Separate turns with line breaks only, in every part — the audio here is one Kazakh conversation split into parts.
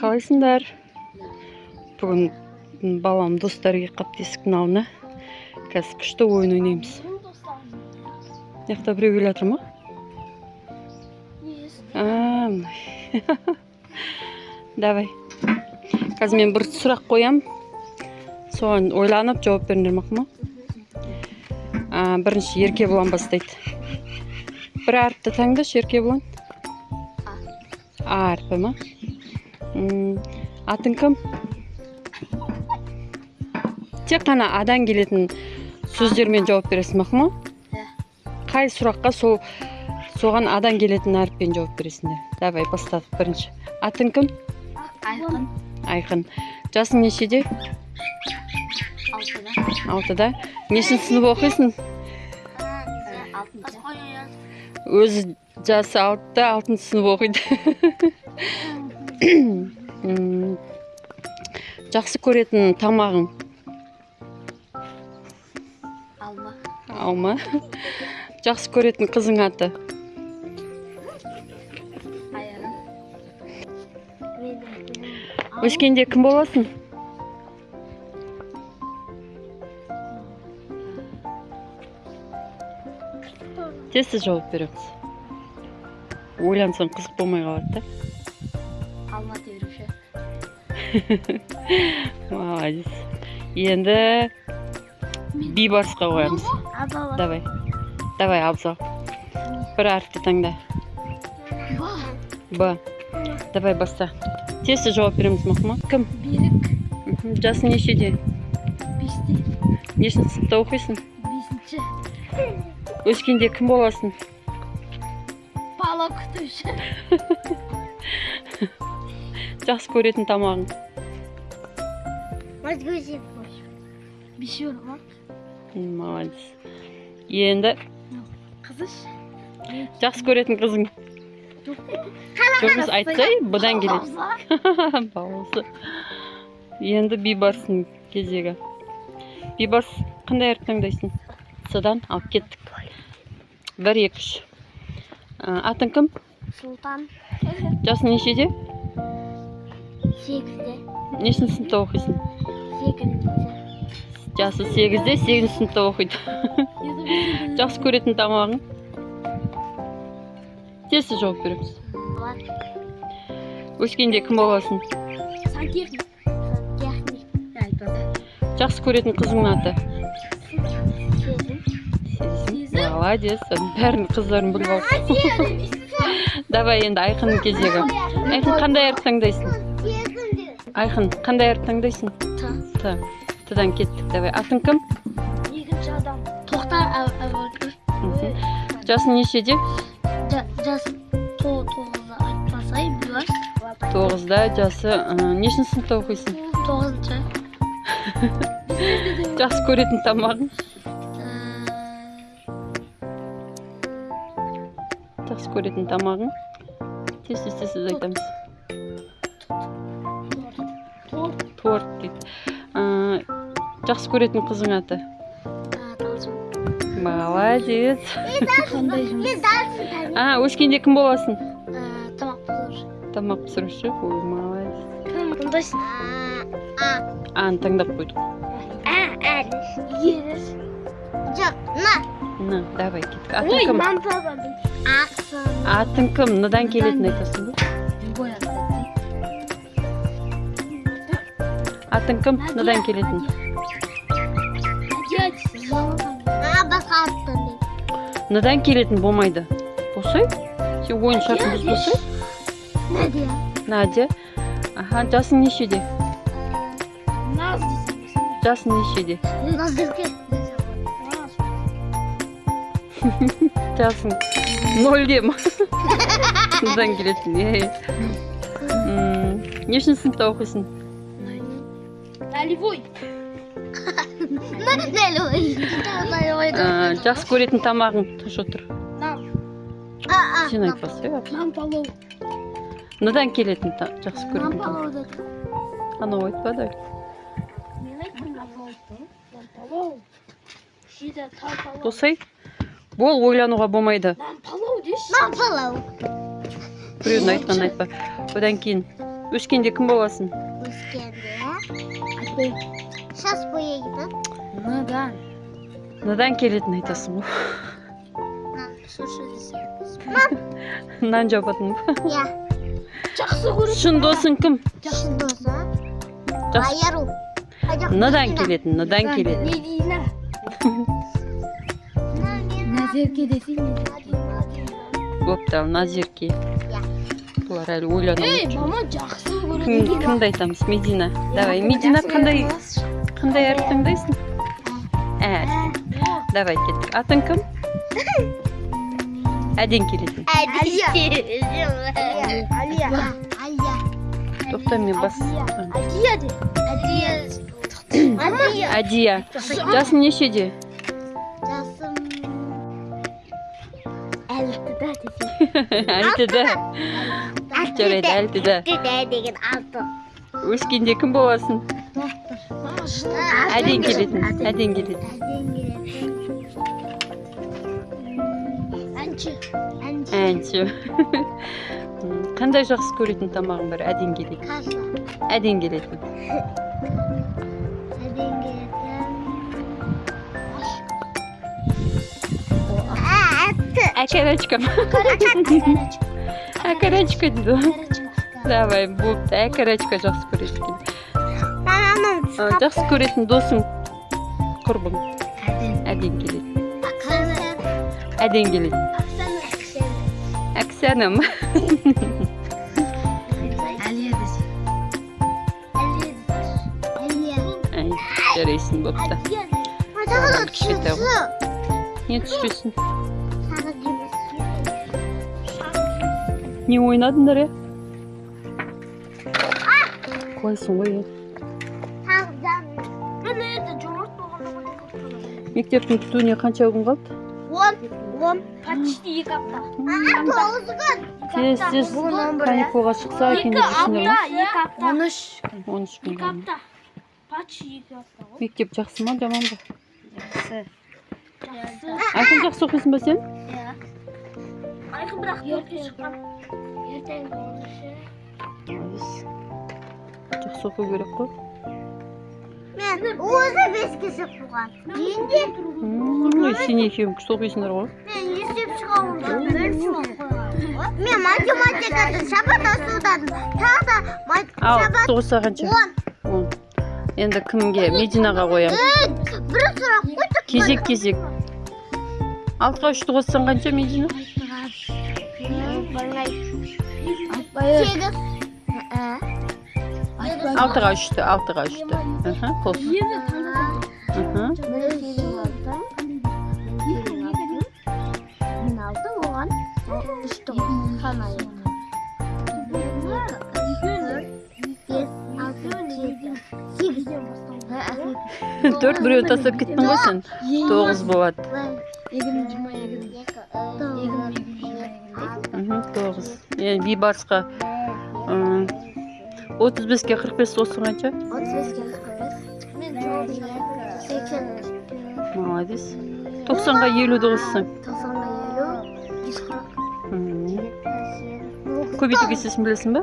Қалайсыңдар? Бүгін балам достары келіп қапты есіктің алдына. Қазір күшті ойын ойнаймыз. Мына жақта біреу келе жатыр ма? Давай. Қазір мен бір сұрақ қоям. Соған ойланып жауап беріңдер, мақұл ма? Бірінші Еркебұлан бастайды. Бір әріпті таңдашы, Еркебұлан. А әрпі ма? Атың кім? Тек қана адан келетін сөздермен жауап бересің, мақұл ма? Қай сұраққа соған адан келетін әріппен жауап бересіңдер. Давай, бастадық бірінші. Атың кім?
Айқын.
Айқын. Жасың нешеде?
6-да.
6-да. Нешінші сынып оқисың?
6-шы.
Өзі жасы 6-да, 6-шы сынып оқиды. Жақсы көретін тамағың?
Алма.
Алма. Жақсы көретін қызың аты?
Аяна.
Өскенде кім боласың? Тез жауап береміз. Ойлансаң қызық болмай қалады да.
Алма теруші.
Молодец. Енді Бейбарысқа қоямыз. Давай. Давай, Абзал. Бір әріпті таңда. Б. Давай, баста. Тез жауап береміз, мақұл ма? Кім?
Берік.
Жасың нешеде?
5-те.
Нешінші сыныпта оқисың?
5-ші.
Өскенде кім боласың?
Бала күтуші.
Жақсы көретін тамағың?
Бешбармақ.
Молодец. Енді
Қызыш.
Жақсы көретін қызың?
Жоқ.
Жоқ, айтсай, бұдан келеді. Балауса. Енді Бейбарыстың кезегі. Бейбарыс, қандай әріп таңдайсың? Содан алып кеттік. 1, 2, 3. Атың кім?
Сұлтан.
Жасың нешеде?
8-де.
Нешінші сыныпта оқисың?
8-ші.
Жасы 8-де, 8-ші сыныпта оқиды. Жақсы көретін тамағың? Тез жауап береміз. Өскенде кім боласың?
Сантехник. Сантехник.
Жақсы көретін қызыңның аты?
Сезім.
Сезім. Молодец. Бәрін қыздарын біліп алыпсың. Давай енді Айқынның кезегі. Айқын, қандай әріп таңдайсың? Айқын, қандай әріп таңдайсың?
Т.
Т. Т-дан кеттік. Давай. Атың кім?
Екінші адам. Тоқтар Әбубәкір.
Жасың нешеде?
Жасым 9-да айтпасай, Бейбарыс.
9-да жасы. Нешінші сыныпта оқисың?
9-шы.
Жақсы көретін тамағың? Жақсы көретін тамағың? Тез, тез, тез айтамыз.
Торт.
Торт дейді. Жақсы көретін қызың аты?
Талшын.
Молодец.
Қандай жұмыс?
Өскенде кім боласың?
Тамақ пісіруші.
Тамақ пісіруші? Ой, молодец.
Қандайсың?
Аны таңдап қойдық.
А, Еріс. Жоқ, на.
На, давай кеттік. Атың кім?
Мам табадым. Ақсын.
Атың кім? Ныдан келетін айтасың ба? Атың кім? Ныдан келетін.
Басқа аттан.
Ныдан келетін болмайды. Болсай? Сен ойын шартын бұзбасай?
Надя.
Надя. Аха, жасың нешеде?
Наз дейсің.
Жасың нешеде?
Назерке.
Жасың 0-де ма? Ныдан келетін. Нешінші сыныпта оқисың?
Налевой. Налевой. Налевой.
Жақсы көретін тамағың? Тыныш отыр.
Нам.
Сен айтпасай.
Нам палау.
Ныдан келетін жақсы
Нам
көретін тамақ.
палау деді.
Анау айтпады.
Мен айттым нам палау. Нам палау. Шида там палау.
Досай, бол, ойлануға болмайды.
Нам палау деші. Нам палау.
Біреудің айтқанын айтпа. Одан кейін Өскенде кім боласың?
Өскенде. Шаш бояйды.
Надан.
Надан келетін айтасың ғой. Нан жабатын ба?
Иә.
Жақсы көретін.
Шын досың кім?
Шын досым. Айару.
Надан келетін, надан келетін.
Медина.
Назерке десең.
Бопты, ал Назерке. Бұлар әлі ойлана
Ей, мама жақсы
Кім, кімді айтамыз? Медина. Давай, Медина қандай әріп таңдайсың? Ә. Давай, кеттік. Атың кім? Әден келетін.
Алия. Алия. Алия.
Тоқта, мен бас.
Алия де. Алия. Алия.
Әдия. Жасың нешеде?
Жасым алтыда десең.
Алтыда. Жарайды, алтыда.
Алтыда деген алты.
Өскенде кім боласың? Әден келетін. Әден келетін.
Әден келетін. Әнші.
Әнші. Қандай жақсы көретін тамағың бар? Әден келетін.
Каша.
Әден келетін.
Әден келетін.
Әкәрәчка. Әкәрәчка дейді ғой. Давай, бопты. Әкәрәчка жақсы көреді екен. Жақсы көретін досың, құрбың. Әден келетін. Әден келетін. Әксәнім.
Әлия десең.
Әй, жарайсың, бопты. Кішкентай ғой. Не түсіресің? Не ойнадыңдар, е? Құлайсың ғой, е? Мектептің күтуіне қанша күн қалды?
10.
Почти 2 апта.
9 күн.
Тез, тез каникулға шықса екен деп жүрсіңдер ма?
2 апта. 13 күн.
13 күн.
2 апта. Почти 2 апта ғой.
Мектеп жақсы ма, жаман ба?
Жақсы. Жақсы.
Айқын, жақсы оқисың ба сен?
Иә. Айқын бірақ 4-ке шыққан.
Ертең 10-шы.
Молодец. Жақсы оқу керек қой.
Мен өзі 5-ке шыққан. Енді
Ой, сен екеуің күшті оқисыңдар ғой.
мен есеп шығарудан бірінші болып қойған. Мен математикадан шабат асудан тағы да
Ал,
шабат
тоғызға қанша?
10.
10. Енді кімге? Мединаға қоямын.
Бір сұрақ қойдық.
Кезек, кезек. 6-ға 3-ті қоссаң қанша, Медина?
8.
6-ға 3-ті, 6-ға 3-ті. Қос.
Мен 6 оған 3-ті қосқанайын. 2, 4, 5, 6, 7, 8.
4 біреу тастап кеттің ғой сен. 9 болады.
2022.
9. Енді Бейбарысқа 35-ке 45 қоссаң қанша?
35-ке 45. Мен 80.
Молодец. 90-ға 50-ді қоссаң.
90-ға 50, 140.
Көбейту кестесін білесің бе?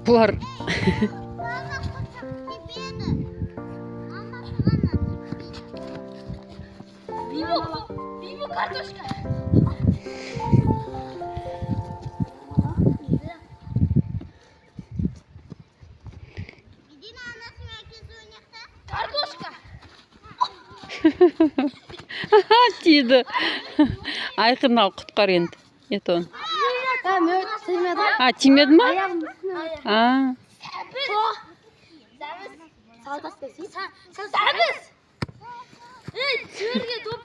Бұлар
Бибі картошка. Картошка.
Тиді. Айқын, ал құтқар енді. Ет оны. А, тимеді ма? А,
Сәбіз. Ей, жерге доп.